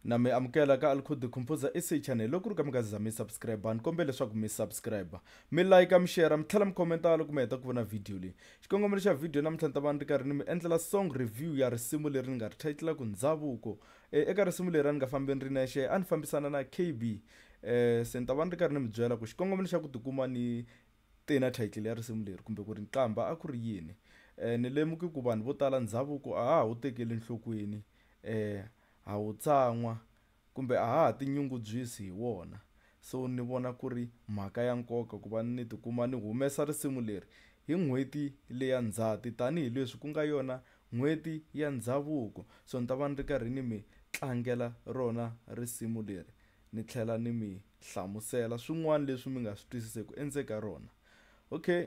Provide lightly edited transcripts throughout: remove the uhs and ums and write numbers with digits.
Na mi amukela ka Alkhudi Composer SA channel. Loko ku ri ka mi nga za mi subscribe, ni kombela leswaku mi subscribe, mi like, mi share, mi tlhela mi commenta loko mi heta ku vona video leyi. Xikongomelo xa video namuntlha ni ta va ni ri karhi ni mi endlela song review ya risimu leri ni nga ri title ku Ndzhavuko. Eka risimu leri a ni nga fambi ni ri nexe, a ni fambisana na KB. Se ni ta va ni ri karhi ni mi byela ku xikongomelo xa ku tikuma ni te na title ya risimu leri kumbe ku ri nqamba a ku ri yini. Ni lemuke ku vanhu vo tala ndzhavuko a ha ha wu tekeli enhlokweni, ha wu tsan'wa kumbe a ha ha tinyungubyisi hi wona. So ni vona ku ri mhaka ya nkoka ku va ni tikuma ni humesa risimu leri hi n'hweti leya Ndzhati tanihileswi ku nga yona n'hweti ya ndzhavuko. So ni ta va ni ri karhi ni mi tlangela rona risimu leri ni tlhela ni mi hlamusela swin'wana leswi mi nga swi twisiseki endzeni ka rona. Okay.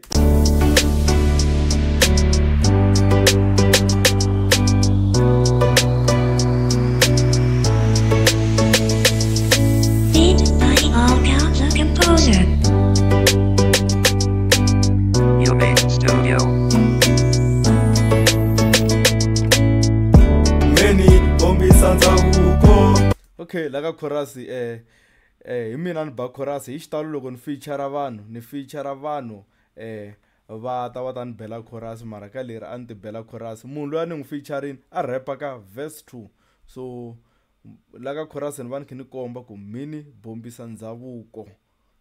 Beat by Alka the Composer. Umate Studio. Many bombisa ndzhavuko. Okay, la ka chorus hi mina ni ba chorus hi xitalo loko ni feature vanhu, ni feature vanhu va ta va ta ni bela chorus, mara ka leri a ni ti bela chorus. Munhu loyi a ni n'wi featurini a rap-a ka verse 2. So la ka chorus ni va ni kha ni komba ku mini bombisa ndzhavuko,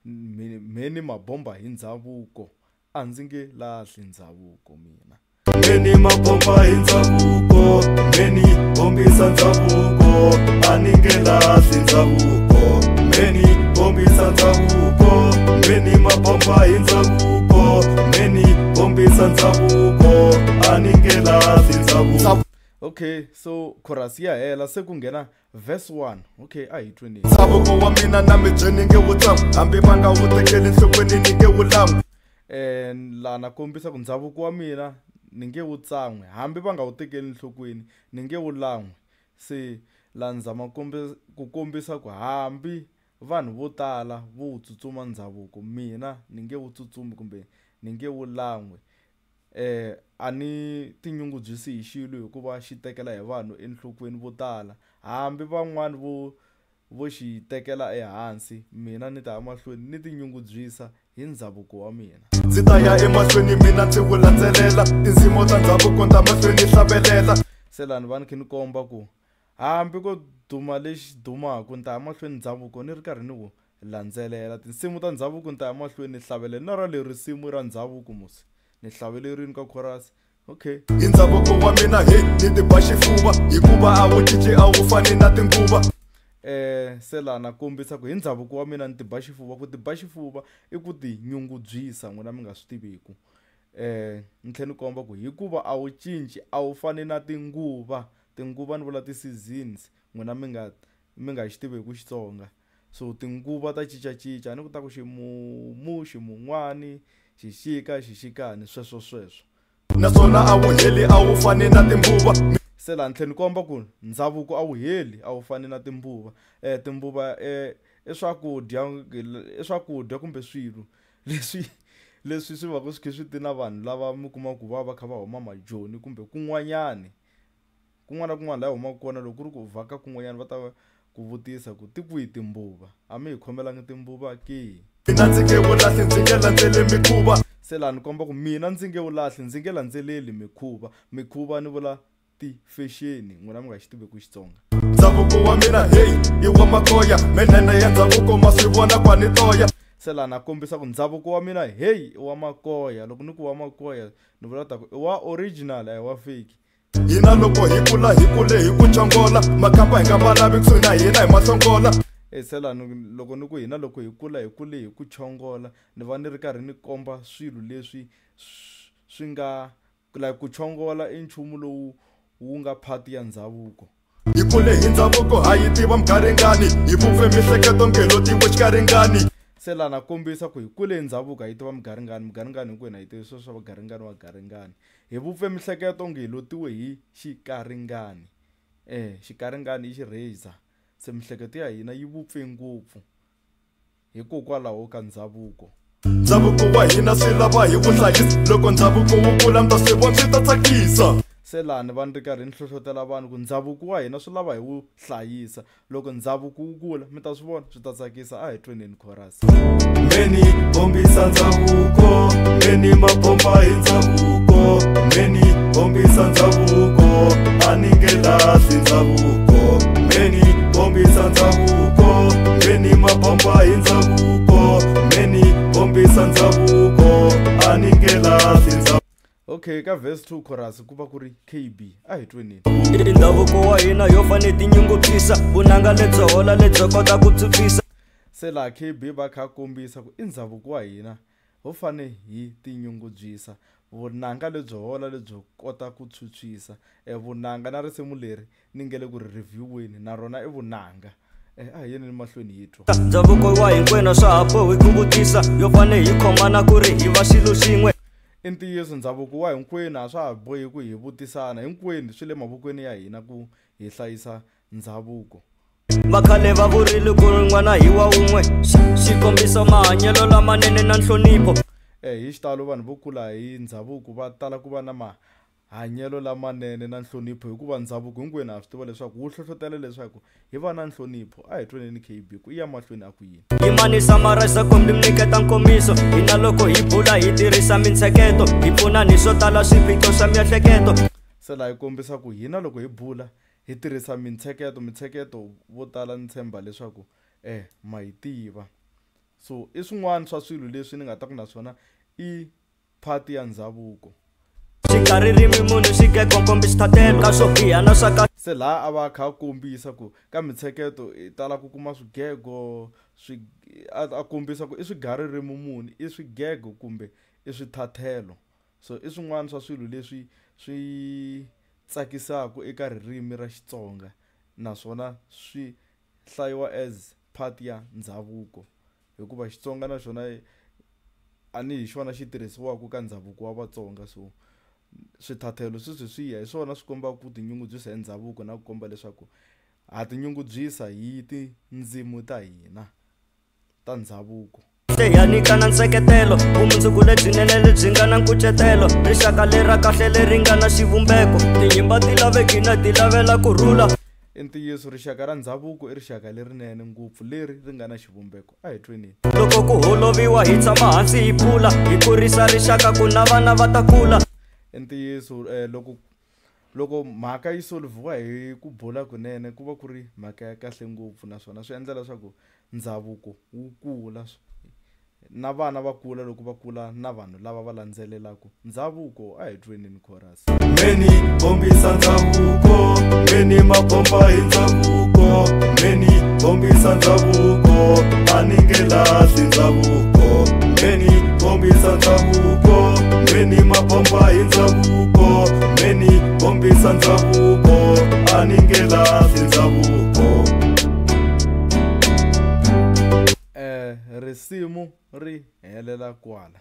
mini mabomba hi ndzhavuko, a ndzi nge lahli ndzhavuko mina. Mini mabomba hi ndzhavuko, mini bombisa ndzhavuko, a ni nge lahli ndzhavuko. Mini bombisa ndzhavuko, mini mabomba hi ndzhavuko, mini bombisa ndzhavuko, a ni nge lahli ndzhavuko. Okay, so chorus ya hela se ku nghena verse 1. Okay, a hi tweni. Ndzhavuko wa mina na mi byeni nge wu tsan'wi, hambi va nga wu tekeli enhlokweni ni nge wu lan'wi. La na kombisa ku ndzhavuko wa mina ni nge wu tsan'wi, hambi va nga wu tekeli enhlokweni ni nge wu lan'wi. Se la ni zama ku kombisa ku hambi vanhu vo tala vo wu tsutsuma ndzhavuko, mina ni nge wu tsutsumi kumbe ni nge wu lan'wi. A ni tinyungubyisi hi xilo hikuva xi tekela hi vanhu enhlokweni vo tala, hambi van'wani vo xi tekela ehansi, mina ni ta ya mahlweni ni tinyungubyisa hi ndzhavuko wa mina. Ndzi ta ya emahlweni mina ndzi wu landzelela, tinsimu ta ndzhavuko ta mahlweni hlavelela. Se la ni va ni kha ni komba ku hambi ko duma lexi dumaka, ni ta ya mahlweni ndzhavuko ni ri karhi ni wu landzelela. Tinsimu ta ndzhavuko ni ta ya mahlweni ni hlavelela, na ra leri risimu ra ndzhavuko musi ni hlaveleriwini ka chorus. Okay. Hi ndzhavuko wa mina he ni ti ba xifuva, hikuva a wu cinci a wu fani na tinguva. Se la na kombisa ku hi ndzhavuko wa mina ni ti ba xifuva. Ku ti ba xifuva i ku tinyungubyisa, n'wina mi nga swi tiviku. Ni tlhela ni komba ku hikuva a wu cinci a wu fani na tinguva. Tinguva ni vula ti-seasons, n'wina mi nga xi tivi hi ku Xitsonga. So tinguva ta cincacinca, ni ku ta ku ximumu, ximun'wani, xixika, xixikani, sweswo sweswo. Naswona a wu heli a wu fani na timbuva. Se la ni tlhela ni komba ku ndzhavuko a wu heli a wu fani na timbuva. Timbuva i swakudya, i swakudya kumbe swilo leswi swi va ku swi kha swi ti na vanhu lava mi kuma ku va va kha va huma majoni kumbe kun'wanyani. Kun'wana na kun'wana laha humaka kona, loko ku ri ku vhaka kun'wanyana va ta va ku vutisa ku ti kwihi timbuva, a mi hi khomelangi timbuva ke? Mina ndzi nge wu lahli, ndzi nge landzeleli mikhuva. Se la ni komba ku mina ndzi nge wu lahli, ndzi nge landzeleli mikhuva. Mikhuva ni vula ti-fashion, n'wina mi nga xi tivi ku Xitsonga. Ndzhavuko wa mina hey i wa makoya, menene ya ndzhavuko ma swi vona kwa ni toya. Se la na kombisa ku ndzhavuko wa mina hey i wa makoya. Loko ni ku wa makoya ni vula ta ku i wa original, a hi wa fake. Hina loko hi kula hi kule hi ku chongola, makhamba hi nga ma lavi kusuhi na hina hi mahlongola. Se la ni, loko ni ku hina loko hi kula hi kule hi ku chongola, ni va ni ri karhi ni komba swilo leswi swi nga like ku chongola i nchumu lowu wu nga part ya ndzhavuko. Hi kule hi ndzhavuko ha yi tiva mgaringani, hi vupfe mihleketo ngelo tiwe xikaringani. Se la na kombisa ku hi kule hi ndzhavuko ha yi tiva mgaringani, mgaringani hinkwenu ha yi tivi sweswo swa vagaringani wa garingani. Hi vupfe mihleketo nge hi lotiwe hi xikaringani. Xikaringani i xirheza. Se mihleketo ya hina yi vupfe ngopfu hikokwalaho ka ndzhavuko. Ndzhavuko wa hina swi lava hi wu hlayisa, loko ndzhavuko wu kula mi ta swi vona swi ta tsakisa. Se laha ni va ni ri karhi ni hlohlotela vanhu ku ndhavuko wa hina swi lava hi wu hlayisa. Loko ndhavuko wu kula mi ta swi vona swi ta tsakisa. A hi tweneni chorus. Meni kombisa ndhavuko, meni mapomba hi ndhavuko, meni kombisa ndhavuko, a ni nge lahli ndhavuko, meni kombisa ndhavuko, meni mapomba hi ndhavuko, meni kombisa ndhavuko, a ni nge lahli ndhavuko. Okay, ka verse 2 chorus ku va ku ri KB. A hi tweneni. I ndhavuko wa hina yo fane tinyungubyisa, vunanga lebyo hola lebyo kota ku phyuphyisa. Se laha KB va kha kombisa ku i ndhavuko wa hina ho fane hi tinyungubyisa, vunanga lebyo hola lebyo kota ku phyuphyisa. Vunanga na risimu leri ni nge le ku ri review-weni na rona i vunanga. A hi yeni mahlweni hi twa. Ndhavuko wa hinkwenu swa ha bohi ku vutisa, yo fane hi khomana ku ri hi va xilo xin'we. I ntiyiso ndhavuko wa hinkwenu a swa ha bohi ku hi vutisana, hinkwenu swi le mavokweni ya hina ku hi hlayisa ndhavuko. Vakhale va vurile ku ri n'wana hi wa wun'we, xikombiso mahanyelo lamanene na nhlonipho. Hi xitalo vanhu vo kula hi ndhavuko va tala ku va na mahanyelo lamanene na nhlonipho, hikuva ndhavuko hinkwenu ha swi tiva leswaku wu hlohlotela leswaku hi va na nhlonipho. A hi tweneni KB ku iya mahlweni a ku yini. Yimanisa marisa kumbe mi nyiketa nkomiso, hina loko hi bula hi tirhisa mintsheketo, hi pfuna ni swo tala swiphiqo swa miehleketo. Se laha hi kombisa ku hina loko hi bula hi tirhisa mintsheketo, mintsheketo vo tala ni tshemba leswaku ma yi tiva. So i swin'wana swa swilo leswi ni nga ta ku na swona i part ya ndhavuko. Xigaririmi munhu xigego kombi xithatelo ka swo biha na swa ka. Se laha a va kha a kombisa ku ka mintsheketo i tala ku kuma swigego, swi a kombisa ku i swigaririmi munhu, i swigego kumbe i swithathelo. So i swin'wana swa swilo leswi swi tsakisaka eka ririmi ra Xitsonga, naswona swi hlayiwa as part ya ndhavuko, hikuva Xitsonga na xona a ni hi xona xi tirhisiwaka ka ndhavuko wa Vatsonga. So swithathelo sweswiya hi swona swi kombaka ku tinyungubyisa hi ndhavuko na ku komba leswaku ha tinyungubyisa hi tindzimi ta hina ta ndhavuko. Ya nyika na nseketelo, vumundzuku lebyinene lebyi nga na nkucetelo, rixaka lera kahle leri nga na xivumbeko, tinyimba ti laveki na ti lavela kurhula. I ntiyiso rixaka ra ndhavuko i rixaka lerinene ngopfu leri ri nga na xivumbeko. A hi tweneni. Loko ku holoviwa hi tshama hansi hi pfula, hi kurisa rixaka ku na vana va ta kula. I ntiyiso loko mhaka yi solviwa hi ku bula kunene ku va ku ri mhaka ya kahle ngopfu, naswona swi endla leswaku ndhavuko wu kula na vana va kula loko va kula na vanhu lava va landzelelaka ndhavuko. A hi tweneni chorus. Meni kombisa ndhavuko, meni mapomba hi ndhavuko, meni kombisa ndhavuko, a ni nge lahli ndhavuko, meni kombisa ndhavuko, meni mapomba hi ndhavuko, meni kombisa ndhavuko, a ni nge lahli ndhavuko. Risimu ri helela kwala.